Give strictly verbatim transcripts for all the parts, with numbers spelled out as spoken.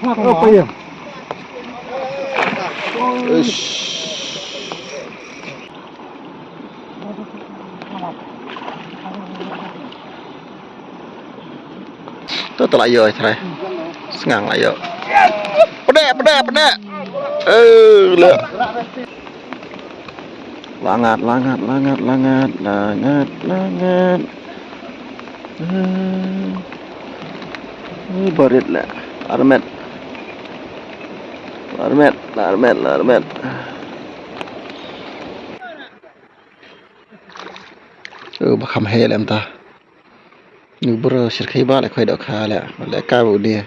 Apa ya? Uish. Tu telah yo, trai. Sengang lah yo. Pedek, pedek, pedek. Eh, le. Langat, langat, langat, langat, langat, langat. Eh, eh, barit le. Armet. Armet, armet, armet. Eh, ba kham heh lem ta. Nu bro, shyrkhei ba le khoi dohkha le. Le ka bu ni.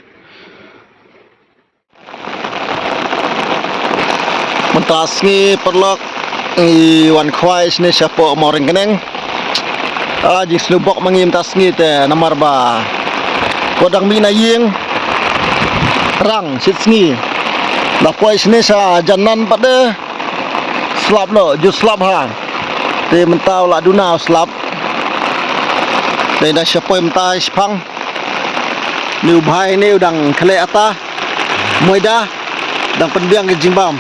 Mynta sngi paralok ngi wan khwai shane shapoh Mawryngkneng. Ah, jingsngewbok ma ngi mynta sngi te namar ba ko dang mih na ïing rang shit sngi. Da poi shane sha Janan pat de slap noh, ju slap ha. Te mynta u la duna u slap. Te da sha poi mynta shipang. Ni u bhai ni u dang khleh ata. Moida dang pynbiang ki jingbam.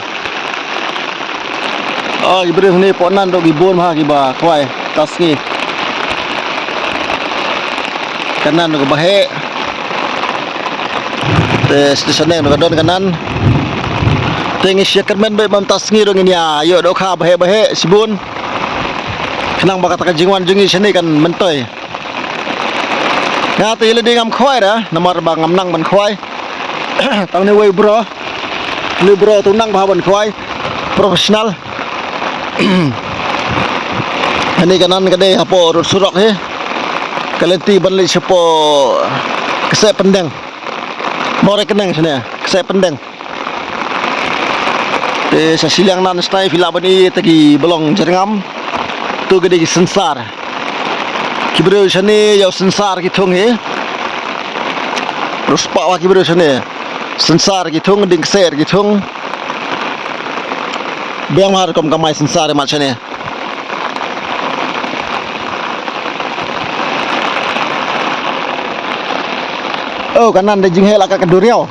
Oh, ki briew ni pok nan dok ki bun ha ki ba khwai ta sngi. Kanan dok ba heh. Te station dok don kanan. Te ngi sha kyrmen ba mynta sngi dok ngin ïa ïoh dohkha ba heh ba heh shibun. Khnang ba kata ka jingwan jong ngi shane kan myntoi. Nga te ïa lade ngam khwai ra namar ba ngam nang ban khwai. Tang ne wei bro. Ne bro tu nang ba ban khwai. Professional. Ani kanan ka dei hapoh rud surok hi. Ka lynti ban leit shapoh Kseh Pyndeng. Mawryngkneng shane, Kseh Pyndeng. Te sa shiliang nan stai phi lah ban i te ki ba long jyrngam. Tu ka dei ki synsar. Ki briew shane ïa u synsar ki thung hi. Ruspah wa ki briew shane. Synsar ki thung, ding kser ki thung. Biang mar kom kamai synsar mat shane. Oh, kanan da jingheh la ka ka duriaw.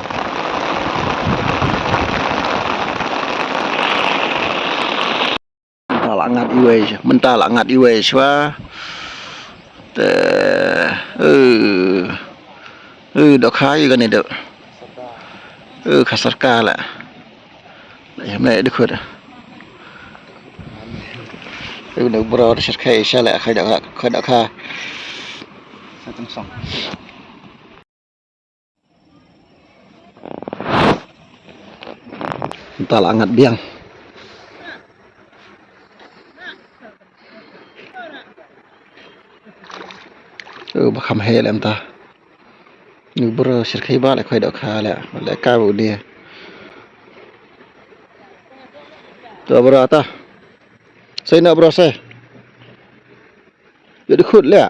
Mynta la ngat iwei, mynta la ngat iwei shwa. Te, eh, eh, dohkha ïa kane dok. Eh, ka sorkar la. Ïa, me dkhot. Eh, ne bro, shyrkhei sha la, khoi dohkha, khoi dohkha. Mynta la ngat biang. Uh, ba kham heh lem ta. Nu bro, shyrkhei ba le khoi dohkha le. Le ka bu ni. Tu bro ta. Sei na bro sei. Ïa dkhot le.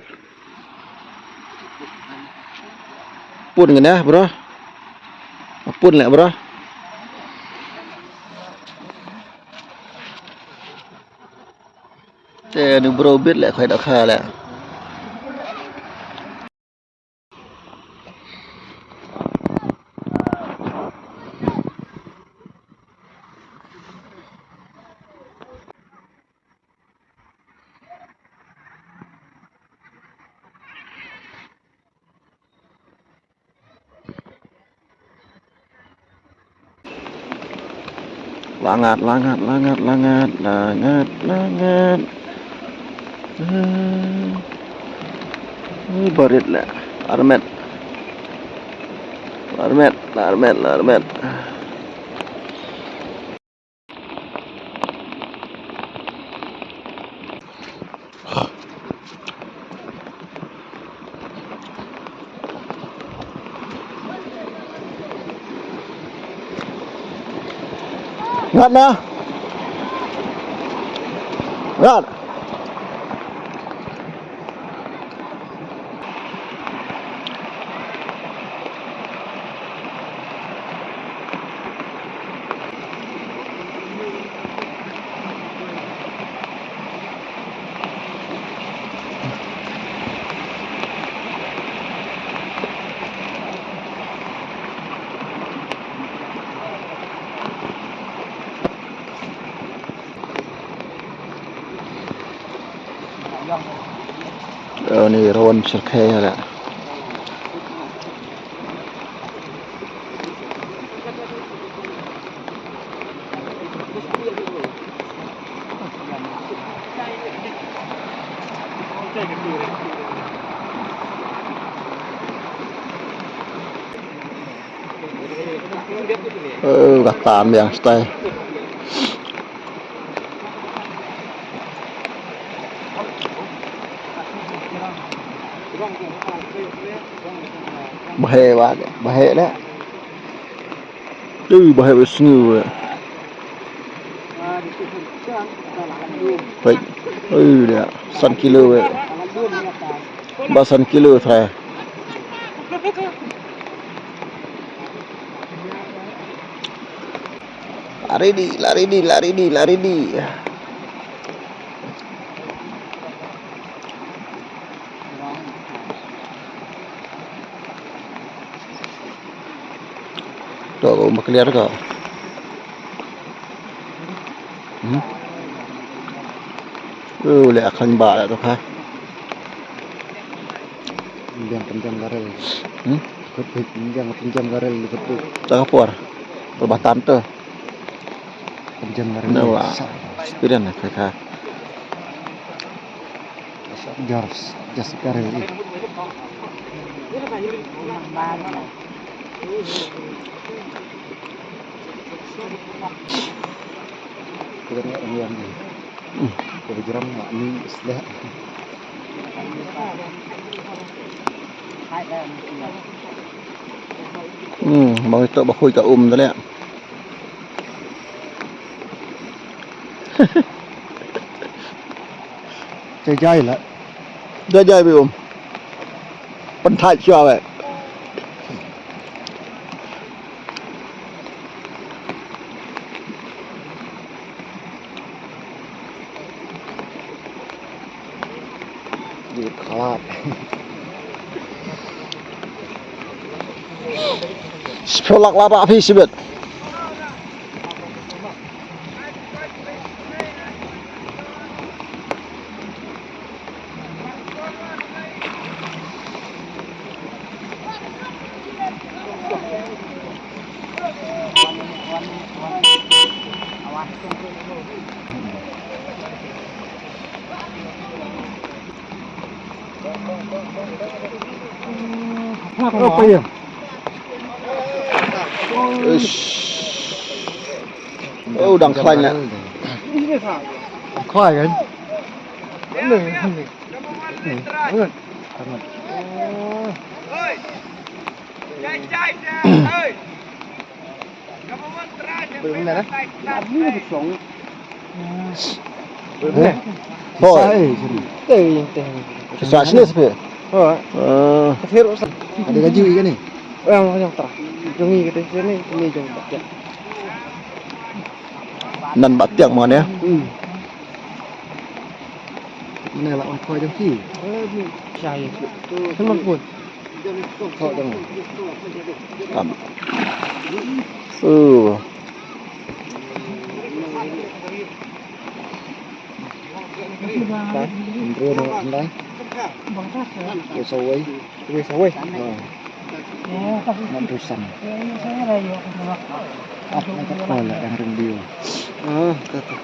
Pun ngane bro. Pun le bro. Te ni bro bit le khoi dohkha le. Langat, langat, langat, langat, langat, langat. Eh, eh, barit le. Armet. Armet, armet, armet. Ngat na. Ngat. Ani rawan syrkhei la. Eh, kata biang stai. Bahaya, bah-, bahaya dah. Tu bahaya bersngew. Baik. Eh, dah. San kilo, eh. Ba san kilo trai. Lari di, lari di, lari di, lari di. To, ko ma clear ko. Hmm? Uh, le akan ba la to ka. Yang kencang garel. Hmm? Kepik, yang kencang garel, kepik. Tak apa. Perbatan tu. Kencang garel. Nah, wah. Experience lah, kaka. Jar, jar garel. Kita nak yang ni. Hmm. Kita jeram nak ni sedah. Hmm, bang itu bakui ka um tu leh. Jai jai lah. Jai jai bi um. Pynthait shuwa weh. Ïa khalat. Shiphew lak la rah phi shibit. Apa ya? Ish. Oh, dang khlaiñ lah. Khlaiñ kan? Ni, ni. Ni. Angat. Angat. Oh. Boleh mana lah? Boleh mana? Hoi. Sa, eh, sini. Teh, teh. Sa sini sepi. Oh. Eh. Ada gaji ikan ni? Oh, yang, yang terah. Jong i kata sini, ini jong tak. Nan ba tiang ma ne. Hmm. Mane la wan khoi jong ki. Shai. Kan man pun. Khoi jong. Tam. Uh. Ka, ndre no ndai. Ko sawai. Ko sawai. Ha. Ngan rusan. Ah, ngan tak pala yang ring dia. Ah, kata.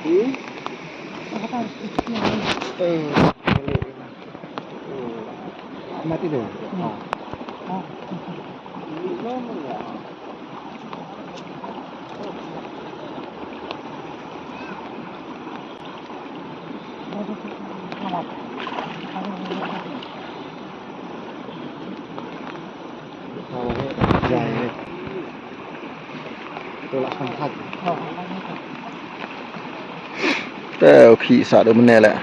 Hmm? Eh, mati dia. Te u khih sah da mynne leh.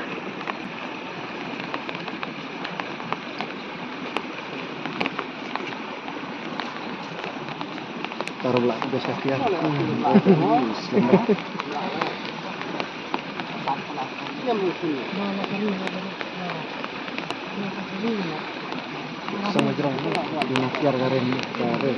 Taruh lah, biasa sekian. Sama jerang, di makiar garin, garin.